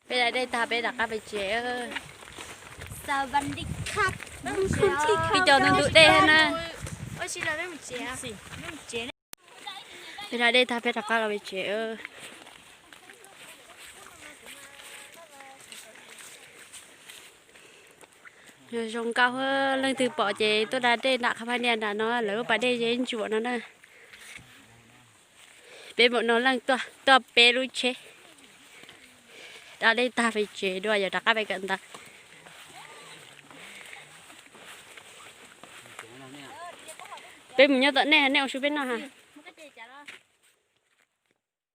Peb da dej tag peb rov qab pem tsev. Peb cov ntu ntu dej na. Peb da dej tag peb rov qab los pem tsev. Zoo nkauj, leej twg pom ces tuaj da dej nram qhov paj niam nram no, lawv lub pas dej yeej ntsuam no na. Peb mam no leej tuaj, tuaj peb lub tsheb. Da dej tag pem tsev dua yuav rov qab pem kawm ntawv. Peb mus nyob tom nej, nej ua su peb noj ha.